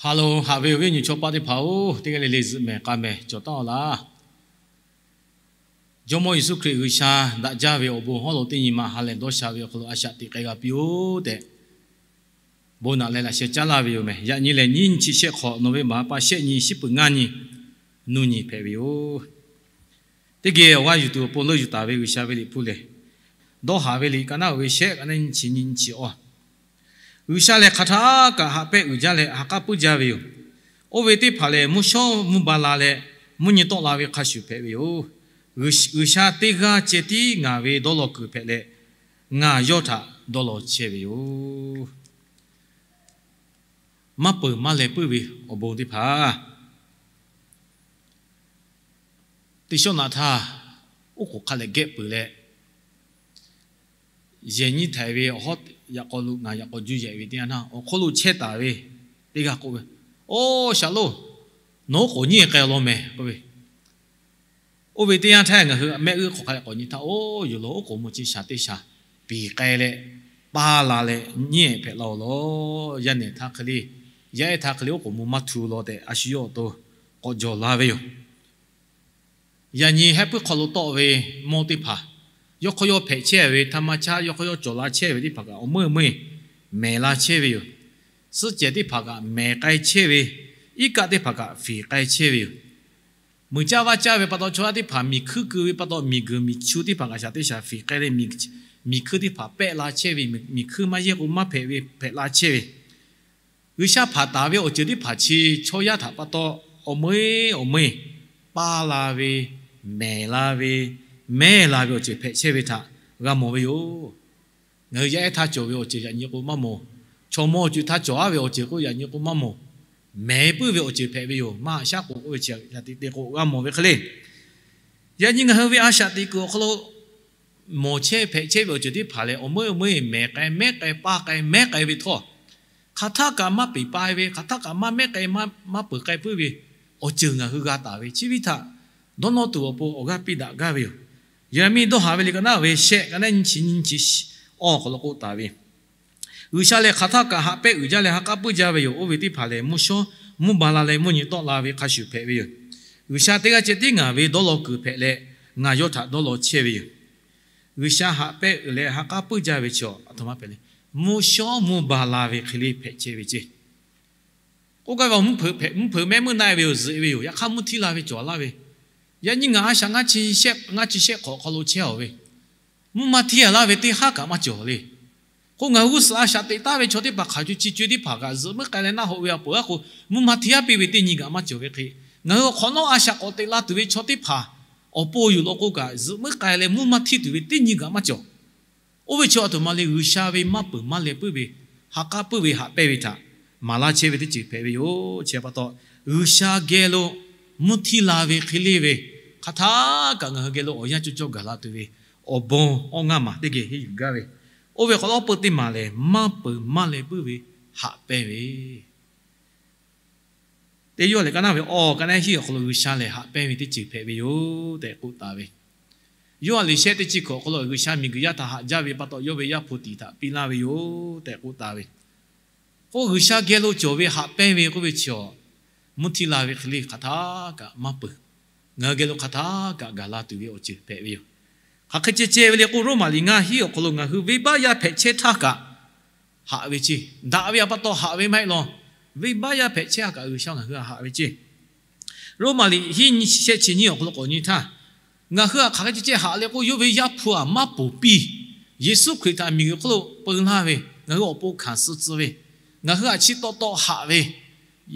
Hello, haꞈ ve awˬ viˉ awˬ nyi chaw paˆ teˇ hpaˍ-oˬ, teˇ g'aˇ le le zuhꞈ mehˍ k'a mehˍ cawˬ taˉ-aw laˇ. Jawˇmawˇ Yeˍsuˆ Hkriꞈ G'uiˬsha daꞈ jaˇ ve awˬ bon hawˉ lo teˇ nyi ma ha lehˬ dawˇ sha ve awˬ hk'aw lo a shaꞈ teꞈ k'ai g'a piˇ-oˆ tehꞈ, bon naꞈ leh laꞈ sheh caˉ laˇ ve yoˬ meh. Yaꞈ nyi lehˬ, nyiˇ nyi chi shehˆ hk'awꞈ nawˬ ve maˍ pa shehˆ nyi shiˉ peuˬ ngaˇ nyi, nuˇ nyi hpehꞈ ve yoˬ. Teˇ geh awˬ g'aˇ yuˬ tuˬ awˬ pon leuˆ yuˬ taˍ ve G'uiˬsha ve liꞈ hpu lehˬ, Dawˇ haˍ ve liꞈ ka naˉ uiˍ ve shehˆ ka naˉ nyi chi nyi chi awˬ, G'uiˬsha lehˬ hk'aˬ htaˇ kaꞈ haꞈ pehnˇ uiˍ jaˇ leh ha k'aˉ puiˉ jaˇ ve yoˬ. Oˇ ve teˇ hpaˍ lehˬ, mvuhˇ shawˉ mvuhˇ ba la leh mvuhˇ nyi tawˆ la ve hk'a shuˍ hpehꞈ ve yoˬ. G'uiˬsha teˇ g'aˇ ceh tiˉ ngaˬ ve dawˇ law kuiˬ hpehꞈ leh, ngaˬ yawˇ htaꞈ dawˇ law chehˇ ve yoˬ. Maˇ peuˬ maˇ leh puiˉ ve awˬ bon teˇ hpaˍ, teˇ shawˉ naꞈ htaˇ, oˉ k'oˍ hk'a leh gehˆ peuˬ leh, yehˬ nyiˇ htaiˍ ve awˬ hawˉ yaꞈ k'aw lo ngaˬ yaꞈ k'aw juˇ yehꞈ ve teˇ yanˇ htaˇ, awˬ hk'oˆ lo chehˇ taˍ ve teˇ g'aˇ k'oˆ ve, Oˇ shaˍ loˇ, nawˬ oˉ k'oˍ nyiˇ k'ai law mehˍ k'oˆ ve. Oˇ ve teˇ yanˇ htaˇ ngaˬ hui mehˆ g'uˇ hk'aw hk'a leh k'awꞈ nyi htaˇ, oˇ yoˬ law, oˉ k'oˍ mvuh chi shaˍ teˇ shaˍ piˍ k'ai leh, paˇ la leh nyiˇ ehˍ hpehꞈ la-oˬ law. Yaˇ nehˬ htaˇ hk'e le, yaˇ ehˉ htaˇ hk'e le oˉ k'oˍ mvuh maˇ htu law tehꞈ, a shu yawˇ awˬ to k'awꞈ jawˬ la ve yoˬ. Yaꞈ nyi hehˉ puiˉ hk'aw lo tawˆ ve mawˇ teˇ hpaˍ, yawˇ hk'aw yawˇ hpehꞈ chehˇ ve htaˇ maˇ caˉ, yawˇ hk'aw yawˇ cawˬ la chehˇ ve teˇ hpaˍ kaꞈ awˬ meuˇ awˬ meuˇ mehˍ la chehˇ ve yoˬ. Suhˆ cehˬ teˇ hpaˍ kaꞈ mehˍ k'ai chehˇ ve, iˉ kaˆ teˇ hpaˍ kaꞈ fiˍ k'ai chehˇ ve yoˬ. Muiˬ caˇ vaˇ caˇ ve pa taw, chaw yaˇ teˇ hpaˍ miˬ hkuiˇ keu ve pa taw, miˬ guiˬ miˬ chu teˇ hpaˍ kaꞈ shaˍ teˇ shaˍ fiˍ k'ai leh, miˬ hkuiˇ teˇ hpaˍ pehˆ la chehˇ ve, miˬ hkuiˇ maˇ yehˇ k'o maˇ hpehꞈ ve hpehꞈ la chehˇ ve, G'uiˬsha hpanˍ taˍ ve awˬ ceuˬ teˇ hpaˍ chi chaw yaˇ htaꞈ pa taw awˬ meuˇ awˬ meuˇ paˇ la ve, mehˍ la ve, mehˉ la ve awˬ ceuˬ hpehꞈ chehˇ ve htaꞈ g'a mawˬ ve yoˬ. Ngaˬ hui yaˇ ehˉ htaˇ cawˬ ve awˬ ceuˬ yaꞈ nyi k'o maˇ mawˬ. Chaw mawˇ awˬ ceuˬ htaˇ cawˬ-aˉ ve awˬ ceuˬ k'o yaꞈ nyi k'o maˇ mawˬ. Mehˍ puiˉ ve awˬ ceuˬ hpehꞈ ve yoˬ. Maˇ haꞈ shaˉ k'o k'oˆ ve chi yaꞈ tiꞈ te k'o g'a mawˬ ve hk'e le. Yaꞈ nyi ngaˬ hui ve a shaꞈ teꞈ kuiˬ awˬ hk'aw lo mawˬ chehˇ hpehꞈ chehˇ ve awˬ ceuˬ teˇ hpaˍ lehˬ, awˬ meuˇ awˬ meuˇ mehˍ k'ai mehˉ k'ai paˇ k'ai mehˉ k'ai ve htawˇ, hk'aˬ htaˇ kaꞈ maˇ peˍ paˇ ve, hk'aˬ htaˇ kaꞈ maˇ mehˉ k'ai maˇ peuˬ k'ai puiˉ ve awˬ ceuˬ ngaˬ hui g'a taˍ ve, chi ve htaꞈ dawˇ nawˇ tuˬ awˬ pon awˬ g'aˇ piˇ daꞈ gaˇ ve yoˬ. Yeˍraˍmiˆ dawˇ haˍ ve liꞈ ka naˉ ve shehˆ ka naˉ nyi chi nyi chi awˬ hk'aw lo k'oˆ taˍ ve, G'uiˬsha lehˬ hk'aˬ htaˇ kaꞈ haꞈ pehnˇ uiˍ jaˇ leh ha k'aˉ puiˉ jaˇ ve yoˬ. Oˇ ve teˇ hpaˍ lehˬ, mvuhˇ shawˉ mvuhˇ ba la leh mvuhˇ nyi tawˆ la ve hk'a shuˍ hpehꞈ ve yoˬ. G'uiˬsha teˇ g'aˇ ceh tiˉ ngaˬ ve dawˇ law kuiˬ hpehꞈ leh, ngaˬ yawˇ htaꞈ dawˇ law chehˇ ve yoˬ. G'uiˬsha haꞈ pehnˇ uiˍ leh ha k'aˉ puiˉ jaˇ ve chaw aˬ htoꞈ ma hpehꞈ le. Mvuhˇ shawˉ mvuhˇ ba la ve hk'e le hpehꞈ chehˇ ve ceˇ. K'oˆ gaˇ ve, mvuhˇ hpeuꞈ mehˆ meuˇ na-e ve yoˬ, zuhꞈ-e ve yoˬ. Yaꞈ hk'aˇ mvuhˇ htiˇ la ve cawˬ laˇ ve, yaꞈ nyi ngaˬ a shaꞈ ngaˇ chi shehˆ hk'awꞈ hk'aw lo chehˇ-aˬ ve, mvuhˇ maˇ htiˇ-a laˇ ve teˇ haˉ kaꞈ maˇ cawˬ le. K'o, ngaˬ hui g'uˇ suhˍ a shaꞈ teꞈ taˍ ve chaw teˇ hpaˍ hk'aˬ co chi co-e teˇ hpaˍ kaꞈ zuhꞈ meuˉ k'ai leh naˆ hoꞈ ve a peuˬ-aˬ k'o, mvuhˇ maˇ htiˇ-aˉ piˇ ve teˇ nyi kaꞈ maˇ cawˬ ve hk'e, ngaˬ hui awˬ hk'awꞈ nawˉ a shaꞈ k'awꞈ teꞈ la tuˬ ve chaw teˇ hpaˍ awˬ pon yoˬ law k'o kaꞈ, zuhꞈ meuˉ k'ai leh mvuhˇ maˇ htiˇ tuˬ ve teˇ nyi kaꞈ maˇ cawˬ. Oˇ ve chi aˬ htoꞈ ma le, G'uiˬsha ve maˇ peuˬ maˇ leh puiˉ ve, ha k'aˉ puiˉ ve haꞈ pehnˇ ve htaꞈ maˍ laˇ chehˇ ve teˇ ceuˬ hpehꞈ ve yoˬ. Chi pa taw, G'uiˬsha geh lo mvuhˇ htiˇ la ve hk'e le ve, hk'aˬ htaˇ kaꞈ ngaˬ hui geh lo awˬ yanˇ cawˇ cawˇ gaˬ la tuˬ ve awˬ bon awˇ ngaˇ maˬ teˇ geh henˇ yuˬ gaˇ ve, oˇ ve k'awꞈ lawˉ peuˇ teˇ maˬ lehˬ, maˇ peuˬ maˇ leh puiˉ ve haꞈ pehnˇ ve teˇ Yoˇhanˬ liꞈ ka naˉ ve awˬ ka naˉ hiˉ awˬ hk'aw lo G'uiˬsha lehˬ haꞈ pehnˇ ve teˇ ceuˬ hpehꞈ ve yoˬ tehꞈ k'oˆ taˍ ve. Yoˇhanˬ liꞈ shehˆ teˇ chi hkawꞈ awˬ hk'aw lo G'uiˬsha miˬguiˬ yaˇ htaꞈ haꞈ jaˇ ve pa taw, yawˇ ve Yaˇ hpu tiˍ htaꞈ piˇ laˇ ve yoˬ tehꞈ k'oˆ taˍ ve. K'o, G'uiˬsha geh lo cawˬ ve haꞈ pehnˇ ve k'oˆ ve chi, mvuhˇ htiˇ la ve hk'e le hk'aˬ htaˇ kaꞈ maˇ peuˬ. Ngaˬ hui geh lo hk'aˬ htaˇ kaꞈ gaˬ la tuˬ ve awˬ ceuˬ hpehꞈ ve yoˬ. Hk'aˬ hk'e ceh ceh ve le k'o, Roˉmaꞈ liꞈ ngaˇ hiˉ awˬ hk'aw lo ngaˬ hui venˇbaˆ yaˇ hpehꞈ chehˇ htaˇ kaꞈ haꞈ ve ceˇ. Daꞈ ve pa taw haꞈ ve maˇ heˆ law. Venˇbaˆ yaˇ hpehꞈ chehˇ htaˇ kaꞈ G'uiˬsha ngaˬ hui htaꞈ haꞈ ve ceˇ. Roˉmaꞈ liꞈ hiˉ nyi shehˆ chi nyiˇ awˬ hk'aw lo k'awꞈ nyi htaˇ, ngaˬ hui htaꞈ hk'aˬ hk'e ceh ceh haꞈ le k'o, yawˇ ve Yaˇ hpu htaꞈ maˇ ponˬ piˇ. Yeˍsuˆ Hkriꞈ htaꞈ miˬguiˬ hk'oˆ lo peu laˇ ve, ngaˬ hui awˬ pon hkanˍ suh tcuh ve, ngaˬ hui htaꞈ chi taw taw haꞈ ve,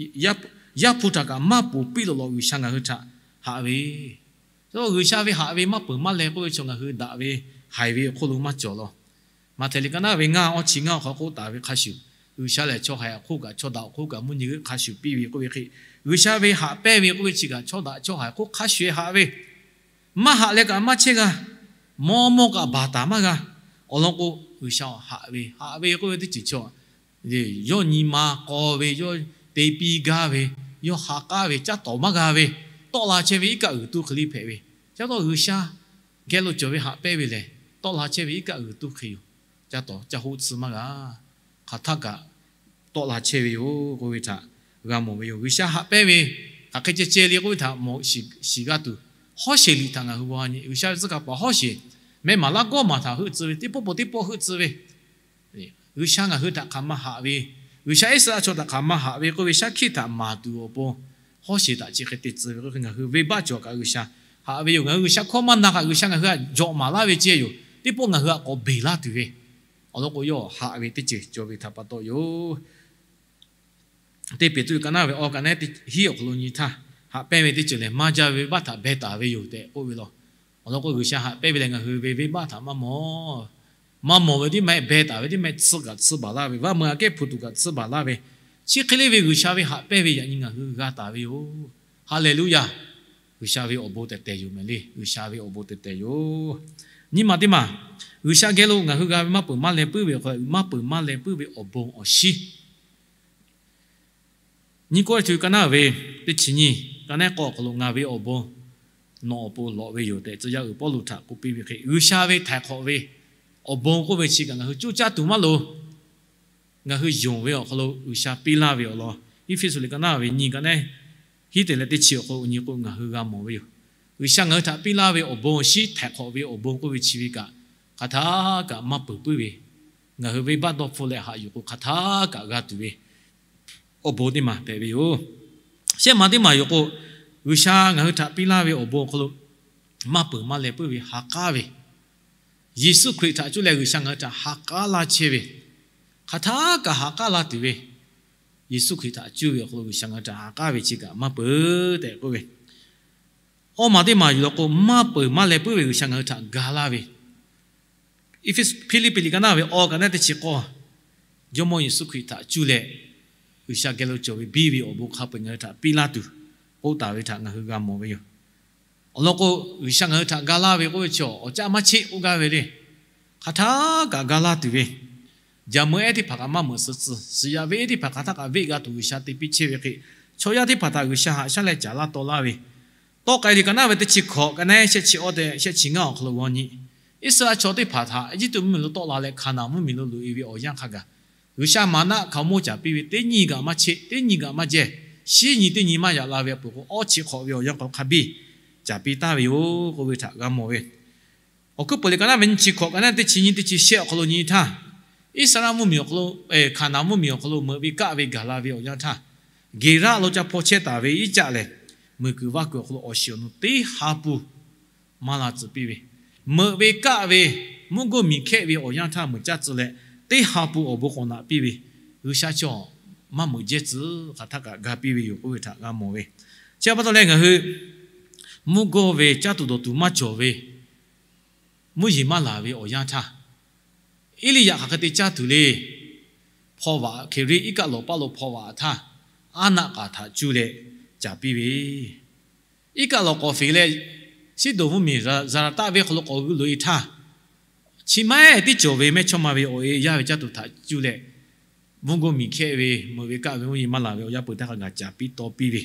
Yaˇ hpu htaꞈ kaꞈ maˇ ponˬ piˇ lawˬ lawˬ G'uiˬsha ngaˬ hui htaꞈ haꞈ ve. G'uiˬsha ve haꞈ ve maˇ peuˬ maˇ leh k'oˆ ve chaw ngaˬ hui daꞈ ve haiˬ ve awˬ hk'oˆ lo maˇ cawˬ law. Maꞈhtehˍ liꞈ ka naˉ ve ngaˇ awˇ chi ngaˇ awˬ hk'aw k'oˆ taˍ ve hk'a shuˍ, G'uiˬsha lehˬ chaw haiˬ awˬ hk'oˆ kaꞈ, chaw daꞈ awˬ hk'oˆ kaꞈ, mvuhˇ nyi g'euˆ hk'a shuˍ piˇ ve k'oˆ ve hk'e, G'uiˬsha ve haꞈ pehnˇ ve k'oˆ ve chi kaꞈ, chaw daꞈ chaw haiˬ hk'oˆ hk'a shuˍ-e haꞈ ve, maˇ haꞈ leh kaꞈ maˇ chehˇ g'a. Mawˇ mawˇ kaꞈ baˬ taˍ maˇ g'a. Awˬ lawn k'o, G'uiˬsha haꞈ ve, haꞈ ve k'oˆ ve teˇ ceuˬ chaw, yawˇ nyi ma k'aw ve, yawˇ te piˇ gaˇ ve, yawˇ ha k'aˉ ve, caˉ tawˍ maˇ g'a ve, tawˆ la chehˇ ve iˉ kaˆ g'uiˬ tuˇ hk'e le hpehꞈ ve. Chi pa taw G'uiˬsha geh lo cawˬ ve haꞈ pehnˇ ve lehˬ, tawˆ la chehˇ ve iˉ kaˆ g'uiˬ tuˇ hk'e yoˬ. Caˇ tawˍ caˇ hoˆ tsuhˇ maˇ g'a. Hk'aˬ htaˇ kaꞈ tawˆ la chehˇ ve yoˬ k'oˆ ve htaꞈ g'a mawˬ ve yoˬ. G'uiˬsha haꞈ pehnˇ ve hk'aˬ hk'e ceh ceh le k'oˆ ve htaꞈ mawˬ shiˍ g'a tuˬ, hawˉ sheˍ liꞈ htaꞈ ngaˬ hui g'a nyi. G'uiˬsha ve tcuh kaˍ paˍ hawˉ sheˍ, meh maˍ laˇ gawˇ maˬ htaꞈ heuˆ tcuh ve, teˇ pawˆ pawˆ teˇ pawˆ heuˆ tcuh ve, G'uiˬsha ngaˬ hui htaꞈ hk'aˬ ma haꞈ ve, G'uiˬsha Iˉsaˍreˍlaˆ chaw htaꞈ hk'aˬ ma haꞈ ve k'oˆ ve shaˉ hkiˆ htaꞈ maˍ tuˬ awˬ pon, hawˉ sheˍ htaꞈ chi hk'e te tcuh ve k'oˆ ve, ngaˬ hui venˇbaˆ cawˬ kaꞈ G'uiˬsha haꞈ ve yoˬ. Ngaˬ hui G'uiˬsha hkawˇ maˇ na kaꞈ G'uiˬsha ngaˬ hui htaꞈ jawꞈ maˍ laˇ ve ceh yoˬ. Teˇ pawˆ ngaˬ hui htaꞈ k'awꞈ beˬ laˇ tuˬ ve, awˬ lawn k'o yawˇ haꞈ ve teˇ ceuˬ cawˬ ve htaꞈ pa taw yoˬ. Teˇ Peˍtruˆ ka naˉ ve awˬ ka naˉ teˇ hiˉ awˬ hk'aw lo nyi htaˇ, haꞈ pehnˇ ve teˇ ceuˬ lehˬ maˇ jaˇ ve venˇbaˆ htaꞈ beh taˍ ve yoˬ tehꞈ k'oˆ ve law. Awˬ lawn k'o G'uiˬsha haꞈ pehnˇ ve lehˬ ngaˬ hui ve venˇbaˆ htaꞈ maˇ mawˬ. Maˇ mawˬ ve teˇ maˇ heˆ, beh taˍ ve teˇ maˇ heˆ, tsuhˇ kaꞈ tsuhˇ baˬ laˇ ve, vaˇ meuˇ aꞈ kehˉ hpu tuˬ kaꞈ tsuhˇ baˬ laˇ ve, chi hk'e le ve G'uiˬsha ve haꞈ pehnˇ ve yaꞈ nyi ngaˬ hui g'a taˍ ve yoˬ. Haˍleˍluˇyaˬ. G'uiˬsha ve awˬ bon tehˬ tehˬ yoˬ mehˍ le. G'uiˬsha ve awˬ bon tehˬ tehˬ yoˬ. Nyi ma teˇ maˬ, G'uiˬsha geh lo ngaˬ hui g'a ve maˇ peuˬ maˇ leh puiˉ ve awˬ hk'aw lo maˇ peuˬ maˇ leh puiˉ ve awˬ bon awˬ shiˉ Nyiˇ Kawˇrenˍhtuˆ ka naˉ ve teˇ chi nyi, ka naˉ k'awˇ awˬ hk'aw lo ngaˬ ve awˬ bon nawˬ awˬ pon lawꞈ ve yoˬ tehꞈ tcuh yaˇ uiˍ Pawˇluꞈ htaꞈ k'oˆ piˇ ve hk'e, G'uiˬsha ve htaiˍ hk'awꞈ ve awˬ bon k'oˆ ve chi kaꞈ ngaˬ hui coˇ caˇ tuˬ maˇ loˍ. Ngaˬ hui yonˍ ve awˬ hk'aw lo G'uiˬsha piˇ laˇ ve awˬ lawn, Eˇfeˇsuꞈ liꞈ ka naˉ ve nyiˇ ka naˉ hiˉ te leh teˇ chi awˬ hk'aw lo nyi k'o ngaˬ hui g'a mawˬ ve yoˬ. G'uiˬsha ngaˬ hui htaꞈ piˇ laˇ ve awˬ bon awˬ shiˉ htaiˍ hk'awꞈ ve awˬ bon k'oˆ ve chi ve kaꞈ, hk'aˬ htaˇ kaꞈ maˇ peuˬ puiˉ ve, ngaˬ hui venˇbaˆ dawˇ hpfuhˇ leh haꞈ yuˬ k'o hk'aˬ htaˇ kaꞈ g'a tuˬ ve awˬ bon teˇ maˬ hpehꞈ ve yoˬ. Shehˆ ma teˇ maˬ yoˬ k'o, G'uiˬsha ngaˬ hui htaꞈ piˇ laˇ ve awˬ bon awˬ hk'aw lo maˇ peuˬ maˇ leh puiˉ ve ha k'aˉ ve, Yeˍsuˆ Hkriꞈ htaꞈ cuˇ leh G'uiˬsha ngaˬ hui htaꞈ ha k'aˉ laˇ chehˇ ve, hk'aˬ htaˇ kaꞈ ha k'aˉ laˇ tuˬ ve, Yeˍsuˆ Hkriꞈ htaꞈ cuˇ ve awˬ hk'aw lo G'uiˬsha ngaˬ hui htaꞈ ha k'aˉ ve chi kaꞈ maˇ peuˬ tehꞈ k'oˆ ve, awˇ ma teˇ maˬ yoˬ law k'o, maˇ peuˬ maˇ leh puiˉ ve G'uiˬsha ngaˬ hui htaꞈ ga laˇ ve, Eˇfeˇsuꞈ, Hpiˇliˇpiˆ liꞈ ka naˉ ve awˬ ka naˉ teˇ chi k'awˇ, Jawˇmawˇ Yeˍsuˆ Hkriꞈ htaꞈ cuˇ leh G'uiˬsha geh lo cawˬ ve biˇ ve awˬ bon hk'a peu-eˬ ngaˬ hui htaꞈ piˇ laˇ tuˬ k'oˆ taˍ ve htaꞈ ngaˬ hui g'a mawˬ ve yoˬ. Awˬ lawn k'o, G'uiˬsha ngaˬ hui htaꞈ ga laˇ ve k'oˆ ve chi awˬ caˆ maˇ cheˆ k'oˆ gaˇ ve le. Hk'aˬ htaˇ kaꞈ ga laˇ tuˬ ve, jaˍ meuˇ ehˉ teˇ hpaˍ kaꞈ maˇ meuꞈ suh tcuh, suhˍ yaꞈ ve ehˉ teˇ hpaˍ hk'aˬ htaˇ kaꞈ veˆ g'a tuˬ G'uiˬsha te piˇ chehˇ ve hk'e, chaw yaˇ teˇ hpaˍ htaꞈ G'uiˬsha haꞈ shaˉ leh caˍ laˇ taw laˇ ve, Tawˆ k'ai liꞈ ka naˉ ve teˇ chi hkawꞈ ka naˉ shehˆ chi awˇ tehꞈ shehˆ chi ngaˇ awˬ hk'aw lo g'aw nyi. Iˉsaˍreˍlaˆ chaw teˇ hpaˍ htaꞈ Eˇjiˇtuꞈ mvuhˇmiˬ lo tawˆ la leh Hkaˍnanˍ mvuhˇmiˬ lo loꞈ-e ve awˬ yanˇ hk'a gaˬ, G'uiˬsha maˍnaˆ hkaoˍmonˇ caˍ piˇ ve teˇ nyi kaꞈ maˇ cheˆ, teˇ nyi kaꞈ maˇ jehˇ, shiˉ nyi teˇ nyi maˇ yaꞈ la ve awˬ peuˬ k'o, awˇ chi hk'awꞈ ve awˬ yanˇ hk'aw lo hk'a biˇ caˍ piˇ taˍ ve yoˬ k'oˆ ve htaꞈ g'a mawˬ ve. Awˬ hkuiˉ peuˬ liꞈ ka naˉ ve nyiˇ chi hkawꞈ ka naˉ teˇ chi nyi teˇ chi shehˆ awˬ hk'aw lo nyi htaˇ, Iˉsaˍreˍlaˆ mvuhˇmiˬ awˬ hk'aw lo, Hkaˍnanˍ mvuhˇmiˬ awˬ hk'aw lo meuꞈ ve kaˆ ve gaˬ la ve awˬ yanˇ htaˇ, Geˍraˆ lo ca hpaw chehˇ taˍ ve Iˉcaˆ lehˬ, muiˬ kuiˬ vaˇ kuiˬ awˬ hk'aw lo awˬ shiˍ awˬ nu teˇ ha pun maˇ la tcuh piˇ ve, meuꞈ ve kaˆ ve mvuhˇ goˇ miˬ hkehˆ ve awˬ yanˇ htaˇ meuꞈ caˇ tcuh leh, teˇ ha pun awˬ bon k'awꞈ naꞈ piˇ ve, G'uiˬsha chaw maˇ meuꞈ jehˇ tcuh hk'aˬ htaˇ kaꞈ ga piˇ ve yoˬ k'oˆ ve htaꞈ g'a mawˬ ve. Chi pa taw leh ngaˬ hui mvuhˇ goˇ ve caˇ tuˬ dawˬ tuˬ maˇ cawˬ ve, mvuhˇ yeˬ maˇ laˬ ve awˬ yanˇ htaˇ, Eˇliˇyaꞈ hk'aˬ hk'e te caˇ tuˬ le. Hpaw vaꞈ Hkeˍriˆ iˉ kaˆ lawˬ paˇ lo hpaw vaꞈ htaˇ, aˉ naˆ k'aˍ htaꞈ cuˇ leh caˍ piˇ ve, iˉ kaˆ lawˬ k'awꞈ feꞈ leh, Siˉdonˍ mvuhˇmiˬ Zaˍraˍtaˆ venˇ hk'aw lo k'awꞈ g'euˆ loꞈ-e htaˇ, chi ma ehˉ tiˉ cawˬ ve mehˇchawˇma ve awˬ e yaˇ ve caˇ tuˬ htaꞈ cuˇ leh, mvuhˇ goˇ miˬ hkehˆ ve, meuꞈ ve kaˆ ve mvuhˇ yeˬ maˇ laˬ ve awˬ yaˇ peuˬ htaˇ hk'a gaˬ caˍ piˇ taw piˇ ve,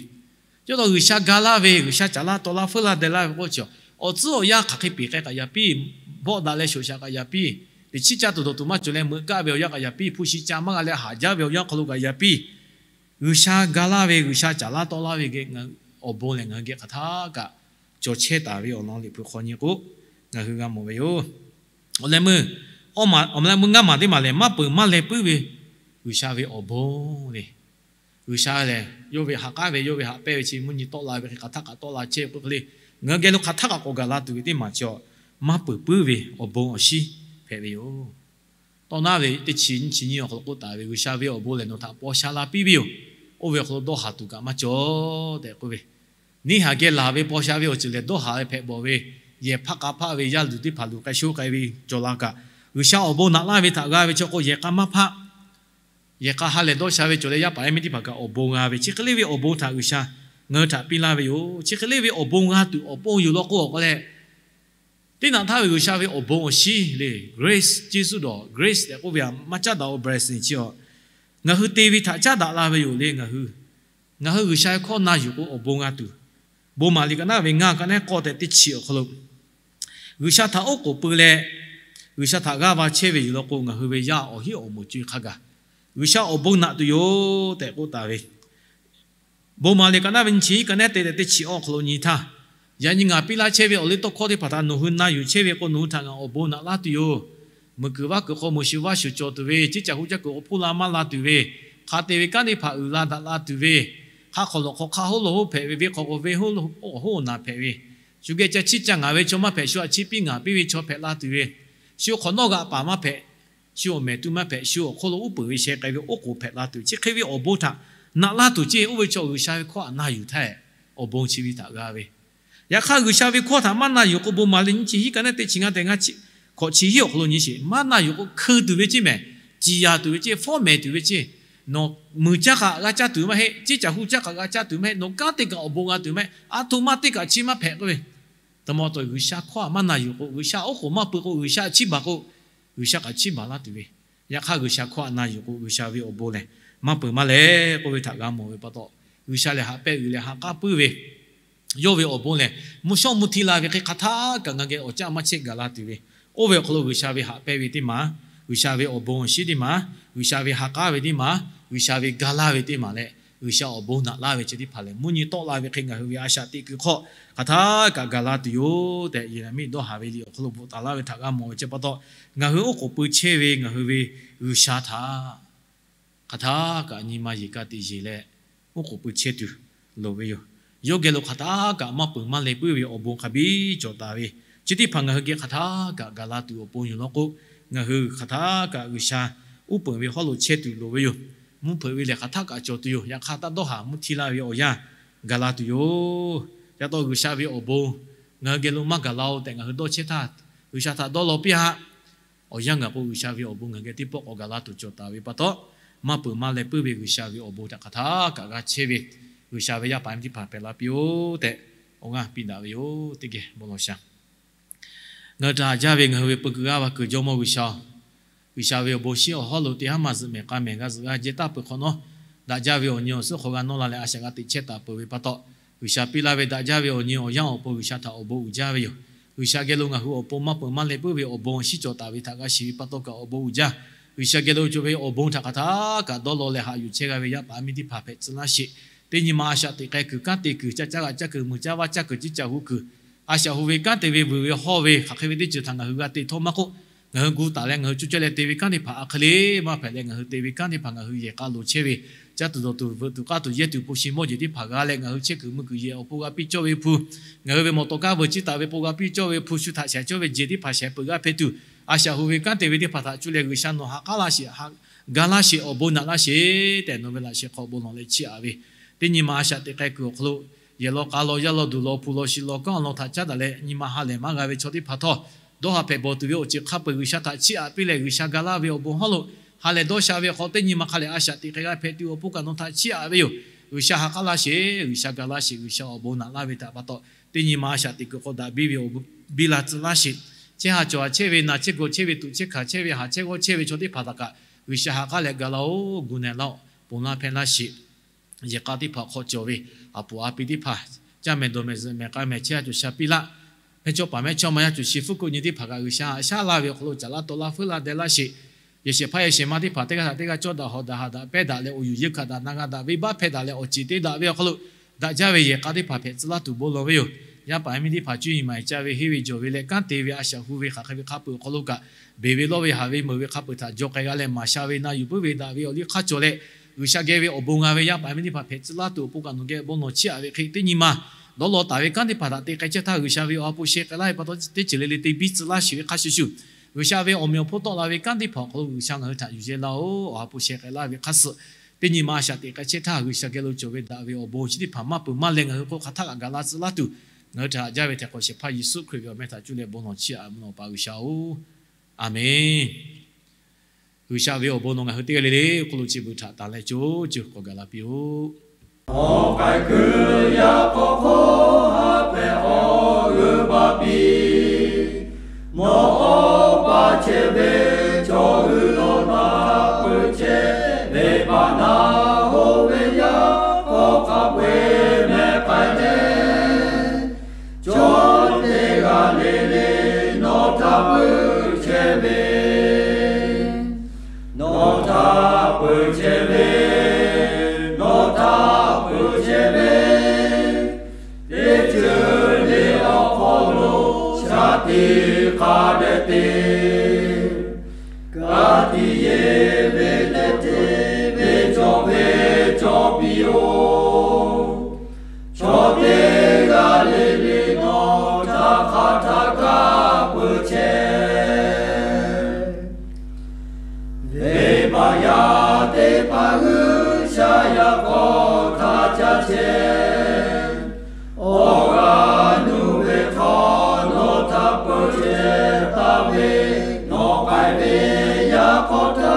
yawˇ taw G'uiˬsha ga laˇ ve, G'uiˬsha caˍ laˇ taw laˇ feuˉ laˇ deh laˇ ve k'oˆ chi, awˬ tcuhˉ awˬ yanˇ hk'aˬ hk'e peˬ k'ai kaꞈ yaꞈ piˇ, bawˆ daꞈ leh shoꞈ shaꞈ kaꞈ yaꞈ piˇ, teꞈ chiˉ caˇ tuˬ dawˬ tuˬ maˇ cawˬ leh meuꞈ kaˆ ve awˬ yanˇ kaꞈ yaꞈ piˇ, hpu shi ca maˇ g'a leh haꞈ jaˇ ve awˬ yanˇ hk'aw lo kaꞈ yaꞈ piˇ, G'uiˬsha ga laˇ ve, G'uiˬsha caˍ laˇ taw laˇ ve geh awˬ bon lehˬ ngaˬ hui geh hk'aˬ htaˇ kaꞈ cawˬ chehˇ taˍ ve awˬ lawn Liꞈ hpu hk'aw nyi k'o, ngaˬ hui g'a mawˬ ve yoˬ. Awˬ leh meuˇ, awˬ leh meuˇ ngaˇ maˬ teˇ maˬ lehˬ, maˇ peuˬ maˇ leh puiˉ ve G'uiˬsha ve awˬ bon le. G'uiˬsha lehˬ yawˇ ve ha k'aˉ ve, yawˇ ve haꞈ pehnˇ ve chi mvuhˇ nyi tawˆ la ve hk'e hk'aˬ htaˇ kaꞈ tawˆ la chehˇ ve k'oˆ hk'e le, ngaˬ hui geh lo hk'aˬ htaˇ kaꞈ k'awꞈ gaˬ la tuˬ ve teˇ maˬ chi, maˇ peuˬ puiˉ ve awˬ bon awˬ shiˉ hpehꞈ ve yoˬ. Tawˇ naˉ ve teˇ chi nyiˇ chi nyiˇ awˬ hk'aw lo k'oˆ taˍ ve, G'uiˬsha ve awˬ bon lehˬ nawˬ htaꞈ paw sha la piˇ ve yoˬ. Oˇ ve awˬ hk'aw lo dawˇ haˍ tuˬ kaꞈ maˇ cawˬ tehꞈ k'oˆ ve, neˇ haiˬ geh laˬ ve paw sha ve awˬ ceuˬ lehˬ dawˇ haˍ ve hpehꞈ bawˬ ve, yehˬ hpaˆ k'a hpaˆ ve yaˇ luˬ teˇ hpaˍ luˬ k'ai sho k'ai ve cawˬ la kaꞈ, G'uiˬsha awˬ bon naꞈ laˇ ve htaꞈ g'a ve chi k'o yehˬ k'a maˇ hpaˆ, yehˬ k'a ha lehˬ dawˇ sha ve cawˬ leh yaˇ paˍ yaˇ miˇ teˇ hpaˍ kaꞈ awˬ bon g'a ve, chi hk'e le ve awˬ bon htaꞈ G'uiˬsha ngaˬ hui htaꞈ piˇ laˇ ve yoˬ. Chi hk'e le ve awˬ bon g'a tuˬ awˬ pon yoˬ law k'o, awˬ k'aw leh teˇ naꞈ htaˇ ve G'uiˬsha ve awˬ bon awˬ shiˉ le, grace, Yeˍsuˆ dawˬ grace tehꞈ k'oˆ ve htaꞈ maˇ caˉ daꞈ-o, blessing chi a, ngaˬ hui te ve htaꞈ caˉ daꞈ la ve yoˬ le. Ngaˬ hui, ngaˬ hui G'uiˬsha ve hkawˇ na yuˬ k'o awˬ bon g'a tuˬ, bon maˍ liꞈ ka naˉ ve ngaˇ ka naˉ k'awˇ tehꞈ teˇ chi awˬ hk'aw lo, G'uiˬsha htaꞈ oˉ k'oˍ pui leh G'uiˬsha htaꞈ g'aˇ va chehˇ ve yoˬ law k'o, ngaˬ hui ve yaˇ awˬ hinˉ awˬ moˍ co-e hk'a gaˬ G'uiˬsha awˬ bon naꞈ tuˬ yoˬ tehꞈ k'oˆ taˍ ve, Bon maˍ liꞈ kaꞈ naˇ ve nyi chi hiˉ ka nehˉ te leh teˇ chi awˬ hk'aw lo nyi htaˇ, yaꞈ nyi ngaˬ piˇ laˇ chehˇ ve awˬ liˇ tawˇ hkawˇ teˇ hpaˍ htaꞈ nawˬ hui na yuˬ chehˇ ve k'o, nawˬ hui htaꞈ ngaˬ awˬ bon naꞈ laˇ tuˬ yoˬ. Muiˬ kuiˬ vaˇ kuiˬ hk'aw moˍ shuˍ vaˇ shuˍ cawˬ tuˬ ve, ceˇ caˬ hu caˇ kuiˬ k'o hpoˇ la maˇ la tuˬ ve, hk'a te ve kanˉ teˇ hpaˍ uiˍ la daꞈ la tuˬ ve, hk'a hk'aw lawꞈ hk'aw hk'a hoˉ lo hoˉ hpehꞈ ve, venˇ hk'aw k'o venˇ hoˉ lo hoˉ awˬ hoˉ awˬ naˬ hpehꞈ ve, shu geh ca chiˇ ca ngaˍ ve chaw maˇ hpehꞈ, shu htaꞈ chiˇ piˇ ngaˍ piˇ ve chaw hpehꞈ la tuˬ ve, shu hk'awꞈ nawˉ g'aꞈ paˍ maˇ hpehꞈ, shu awˬ mehˍ tuˇ maˇ hpehꞈ, shu awˬ hk'oˆ lo uˉ peunˍ ve sheh k'ai ve oˉ k'oˍ hpehꞈ la tuˬ, chi hk'e ve awˬ bon htaꞈ naꞈ laˇ tuˬ ceˇ. Oˇ ve chaw G'uiˬsha ve hkawˇ htaꞈ na yuˬ htaˇ, awˬ bon chi ve htaꞈ g'a ve. Yaꞈ hk'aˇ, G'uiˬsha ve hkawˇ htaꞈ maˇ na yuˬ k'o, bon maˍ liꞈ nyi chi hiˉ ka nehˉ te chi ngaˇ te ngaˇ chi hkawꞈ chi hiˉ awˬ hk'aw lo nyi sheˍ. Maˇ na yuˬ k'o, hkui tuˬ ve ceˇ mehˍ, ciˍ yanˍ tuˬ ve ceˇ, fawˉ mehˍ tuˬ ve ceˇ, nawˬ muiˬ caˇ kaꞈ g'a caˇ tuˬ maˇ heˆ, ceˇ caˬ hu caˇ kaꞈ g'a caˇ tuˬ maˇ heˆ, nawˬ kanˉ te kaꞈ awˬ bon g'a tuˬ maˇ heˆ, a htoꞈ ma teˇ kaꞈ chi maˇ hpehꞈ k'oˆ ve. Taˇ maw taw G'uiˬsha hkawˇ htaꞈ maˇ na yuˬ k'o, G'uiˬsha oˉ k'oˍ maˇ peuˬ k'o, G'uiˬsha chiˇ baˬ k'o, G'uiˬsha kaꞈ chiˇ baˬ laˇ tuˬ ve. Yaꞈ hk'aˇ, G'uiˬsha hkawˇ htaꞈ na yuˬ k'o, G'uiˬsha ve awˬ bon lehˬ maˇ peuˬ maˇ leh k'oˆ ve htaꞈ g'a mawˬ ve pa taw, G'uiˬsha lehˬ haꞈ pehˇ uiˍ leh ha k'aˉ puiˉ ve, yawˇ ve awˬ bon lehˬ mvuhˇ shawˉ mvuhˇ htiˇ la ve hk'e hk'aˬ htaˇ kaꞈ ngaˬ geh awˬ caˆ maˇ chehˇ gaˬ la tuˬ ve. Oˇ ve awˬ hk'aw lo G'uiˬsha ve haꞈ pehˇ ve teˇ maˬ, G'uiˬsha ve awˬ bon awˬ shinˉ teˇ maˬ, G'uiˬsha ve ha k'aˉ ve teˇ maˬ, G'uiˬsha ve ga laˇ ve teˇ maˬ leh, G'uiˬsha awˬ bon naꞈ laˇ ve chi teˇ hpaˍ lehˬ, mvuhˇ nyi tawˆ la ve hk'e ngaˬ hui ve a shaꞈ teꞈ kuiˬ hk'aw hk'aˬ htaˇ kaꞈ gaˬ la tuˬ yoˬ tehꞈ, Yeˍraˍmiˆ dawˇ haˍ ve liꞈ awˬ hk'aw lo bvuhꞈ taˍ laˇ ve htaꞈ g'a mawˬ ve chi pa taw, ngaˬ hui oˉ k'oˍ pui chehˇ ve ngaˬ hui ve G'uiˬsha htaꞈ hk'aˬ htaˇ kaꞈ nyi ma yeˬ ka tiꞈ yeˬ leh, oˉ k'oˍ pui chehˇ tuˬ loˍ ve yoˬ. Yawˇ geh lo hk'aˬ htaˇ kaꞈ maˇ peuˬ maˇ leh puiˉ ve awˬ bon hk'a biˇ cawˬ taˍ ve, chi teˇ hpaˍ ngaˬ hui geh hk'aˬ htaˇ kaꞈ gaˬ la tuˬ awˬ pon yoˬ law k'o, ngaˬ hui hk'aˬ htaˇ kaꞈ G'uiˬsha uˉ peunˍ ve hawˉ lo chehˇ tuˬ loˍ ve yoˬ. Mvuhˇ hpeuꞈ ve lehˬ hk'aˬ htaˇ kaꞈ cawˬ tuˬ yoˬ. Yaꞈ hk'aˇ, taˇ dawˇ haˍ mvuhˇ htiˇ laˇ ve awˬ yanˇ gaˬ la tuˬ yoˬ. Ca taw G'uiˬsha ve awˬ bon ngaˬ hui geh lo maˇ gaˬ la-oˬ tehꞈ ngaˬ hui dawˇ chehˇ htaˇ, G'uiˬsha htaꞈ dawˇ law piˇ haꞈ. Awˬ yanˇ gaˬ k'o, G'uiˬsha ve awˬ bon ngaˬ geh teˇ pawˆ k'awꞈ gaˬ la tuˬ cawˬ taˍ ve pa taw, maˇ peuˬ maˇ leh puiˉ ve G'uiˬsha ve awˬ bon htaꞈ hk'aˬ htaˇ kaꞈ g'a chehˇ ve, G'uiˬsha ve yaˇ paˍ miˇ teˇ hpaˍ hpehꞈ la piˇ-oˆ tehꞈ, awˬ g'aˇ piˇ daꞈ ve yoˬ. Teˇ geh bon lawˬ shaˍ. Ngaˬ hui htaꞈ haꞈ jaˇ ve ngaˬ hui ve peu kuiˬ g'aˇ va kuiˬ Jawˇmawˇ G'uiˬsha-oˬ, G'uiˬsha ve awˬ bon shinˉ awˬ hawˉ lo teˇ haˉ maˬ zuhꞈ mehˍ k'a mehˍ g'a zuhꞈ g'a jehˇ taˍ peuˬ hk'awꞈ nawˉ, daꞈ jaˇ ve awˬ nyi awˬ suhˉ hk'aw g'a nawˇ la leh a shaꞈ g'a teꞈ chehˇ taˍ peuˬ ve pa taw, G'uiˬsha piˇ laˇ ve daꞈ jaˇ ve awˬ nyi awˬ yanˇ awˬ pon G'uiˬsha htaꞈ awˬ bon uiˍ jaˇ ve yoˬ. G'uiˬsha geh lo ngaˬ hui awˬ pon maˇ peuˬ maˇ leh puiˉ ve awˬ bon awˬ shinˉ cawˬ taˍ ve htaꞈ g'a shiˍ ve pa taw kaꞈ awˬ bon uiˍ jaˇ. G'uiˬsha geh lo cawˬ ve awˬ bon htaꞈ hk'aˬ htaˇ kaꞈ dawˇ law leh haꞈ yuˬ chehˇ g'a ve yaˇ paˍ miˇ teˇ hpaˍ hpehꞈ tcuh laˇ sheˍ. Teˇ nyi ma a shaꞈ teꞈ k'ai kuiˬ, kanˉ te kuiˬ, caˇ caˇ g'aꞈ caˇ kuiˬ, muiˬ caˇ vaˇ caˇ kuiˬ, ciˇ caˬ hu kuiˬ, a shaꞈ hu ve kanˉ te ve vuiˬ ve hawˇ ve hk'aˬ hk'e ve teˇ ceuˬ htaꞈ ngaˬ hui g'a te htawˇ maˇ k'oˆ, ngaˬ hui gu taˍ leh ngaˬ hui cuˇ caˇ leh te ve kanˉ teˇ hpaˍ a hk'e le maˇ hpehꞈ leh, ngaˬ hui te ve kanˉ teˇ hpaˍ ngaˬ hui yehˬ k'a loˍ chehˇ ve, caˇ tuˬ dawˬ tuˬ veuꞈ tuˬ k'aˇ tuˬ yehˇ tuˬ hpu shi mawˇ jeˬ teˇ hpaˍ g'a leh ngaˬ hui chehˇ kuiˬ mui kuiˬ yehˬ awˬ pon g'a piˇ cawˇ ve hpu, ngaˬ hui ve mawˬ tawˍ kaˇ veuˬ ciˇ taˍ ve pon g'a piˇ cawˇ ve hpu, shu htaꞈ shaiˍ cawˇ ve jeˬ teˇ hpaˍ shaiˍ peuˬ g'a hpehꞈ tuˬ, a shaꞈ hu ve kanˉ te ve teˇ hpaˍ htaꞈ cuˇ leh G'uiˬsha nawˬ ha k'aˉ laˇ sheˍ, ha ga laˇ sheˍ, awˬ bon naꞈ laˇ sheˍ tehꞈ nawˬ ve laꞈ sheh hk'aw bon lawˬ leh chiˇ aꞈ ve, teˇ nyi ma a shaꞈ teꞈ k'ai kuiˬ awˬ hk'aw lo yehˬ law k'a law, yaˇ law duˬ law, hpu law shi law, kanˉ awˬ lawn htaꞈ caˉ daꞈ leh nyi ma ha lehˬ maˇ g'a ve chaw teˇ hpaˍ htawˇ, dawˇ haꞈ hpehꞈ bawˬ tuˬ ve awˬ ceuˬ hk'a peu-eˬ G'uiˬsha htaꞈ chiˇ aꞈ piˇ leh, G'uiˬsha ga laˇ ve awˬ bon hawˉ lo ha lehˬ dawˇ sha ve awˬ hk'aw, teˇ nyi ma hk'a lehˬ a shaꞈ teꞈ k'ai g'a hpehꞈ tuˬ awˬ pon kaꞈ nawˬ htaꞈ chiˇ aꞈ ve yoˬ. G'uiˬsha ha k'aˉ laˇ sheˍ, G'uiˬsha ga laˇ sheˍ, G'uiˬsha awˬ bon naꞈ laˇ ve htaꞈ pa taw, teˇ nyi ma a shaꞈ teꞈ kuiˬ hk'aw daꞈ biˇ ve awˬ bon biˇ la tcuh laˇ sheˍ. Chehˇ ha cawˬ ha chehˇ ve, na chehˇ gawˬ chehˇ ve, tuꞈ chehˇ hkanˍ chehˇ ve, haˍ chehˇ g'awˇ chehˇ ve chaw teˇ hpaˍ htaꞈ kaꞈ G'uiˬsha ha k'aˉ leh ga laˇ-oˬ, gu na laˇ-oˬ, ponˬ laˇ hpehˇ laˇ sheˍ. Yehˬ k'a teˇ hpaˍ awˬ hk'aw cawˬ ve a puˍ a pi teˇ hpaˍ, caˇ mehˍ dawˬ mehˍ zuhꞈ mehˍ k'a mehˍ chehˇ ha cawˬ sha piˇ laˇ. Mehˇchawˇpaˍ mehˇchawˇma yaˇ cawˬ shi hpfuhˆ kuˆ nyi teˇ hpaˍ kaꞈ G'uiˬsha haꞈ shaˉ laˇ ve awˬ hk'aw lo caˬ laˇ taw laˇ feuˉ laˇ deh laˇ sheˍ. Yehˬ shehˍ hpaˇ yehˬ shehˍ ma teˇ hpaˍ teˇ g'aˇ htaꞈ teˇ g'aˇ cawˇ daꞈ hawꞈ daꞈ haꞈ daꞈ pehˇ daꞈ leh awˬ yuˬ yeˇ hkanˍ daꞈ na g'a daꞈ venˇbaˆ hpehˇ daꞈ leh awˬ ceˬ te daꞈ ve awˬ hk'aw lo daꞈ jaˇ ve yehˬ k'a teˇ hpaˍ hpehꞈ tcuh laˇ tuˬ bon lawˬ ve yoˬ. Yaˇ paˍ miˇ teˇ hpaˍ cuˇ yiˍ maˍ yiˍ ca ve henˇ ve jawˬ ve leh kanˉ te ve a shaꞈ hu ve hk'aˬ hk'e ve hk'a peu-eˬ awˬ hk'aw lo kaꞈ, beˬ ve lawˇ ve haˍ ve meuˬ ve hk'a peu-eˬ htaꞈ jaw k'ai g'a leh maˍ sha ve na yuˬ puiˉ ve daꞈ ve awˬ liˇ hk'aˇ cawˬ leh, G'uiˬsha geh ve awˬ bon g'a ve yaˇ paˍ miˇ teˇ hpaˍ hpehꞈ tcuh laˇ tuˬ awˬ pon kaꞈ nawˬ geh bon lawˬ chiˇ aꞈ ve hk'e, teˇ nyi ma dawˇ law taˍ ve kanˉ teˇ hpaˍ htaꞈ te k'ai chehˇ htaˇ, G'uiˬsha ve awˬ ha hpu sheh k'ai laˇ ve pa taw teˇ ceuˬ le le te biˇ tcuh laˇ sheˍ ve hk'a shuˍ shuˍ, G'uiˬsha ve awˬ meꞈ awˬ hponˇ tawˆ la ve kanˉ teˇ hpaˍ awˬ hk'aw lo G'uiˬsha ngaˬ hui htaꞈ yuˬ yehˇ laˇ-oˬ. Awˬ ha hpu sheh k'ai laˇ ve hk'a suh, teˇ nyi ma a shaꞈ teꞈ k'ai chehˇ htaˇ, G'uiˬsha geh lo cawˬ ve daꞈ ve awˬ bon chi teˇ hpaˍ maˇ peuˬ maˇ leh ngaˬ hui hk'oˆ hk'aˬ htaˆ kaꞈ gaˬ la tcuh laˇ tuˬ, ngaˬ hui htaꞈ haꞈ jaˇ ve htaiˍ hk'awꞈ shehˍ hpaˇ Yeˍsuˆ Hkriꞈ ve awˬ meh htaꞈ cuˇ leh bon lawˬ chiˇ aꞈ mvuh lawˬ paˍ G'uiˬsha-oˬ, Aˍmenˬ. G'uiˬsha ve awˬ bon nawˬ ngaˬ hui teˇ g'aˇ le le hk'oˆ lo chi beuꞈ htaꞈ tanˬ leh co ceuˬ k'awꞈ gaˬ la piˇ-oˆ. Awˬ k'ai kuiˬ yaˇ k'awꞈ hk'oˆ ha hpehꞈ awˬ g'euˆ baˬ piˇ. Nawˬ awˬ pa chehˇ ve chaw hui nawˬ htaꞈ peuˬ chehˇ ve pa na hoˆ ve yaˇ k'awꞈ hk'a peu-eˬ meh k'ai leh, chaw teˇ g'aˇ le le nawˬ htaꞈ peuˬ chehˇ ve, nawˬ htaꞈ peuˬ chehˇ ve, nawˬ htaꞈ peuˬ chehˇ Teˇ hpaˍ yaˇ teˇ hpaˍ G'uiˬsha yaꞈ k'aw htaꞈ ca chehˇ. Awˬ g'aˇ nuˇ ve hk'aw nawˬ htaꞈ peuˬ chehˇ taˍ ve, nawˬ k'ai ve yaꞈ k'aw htaꞈ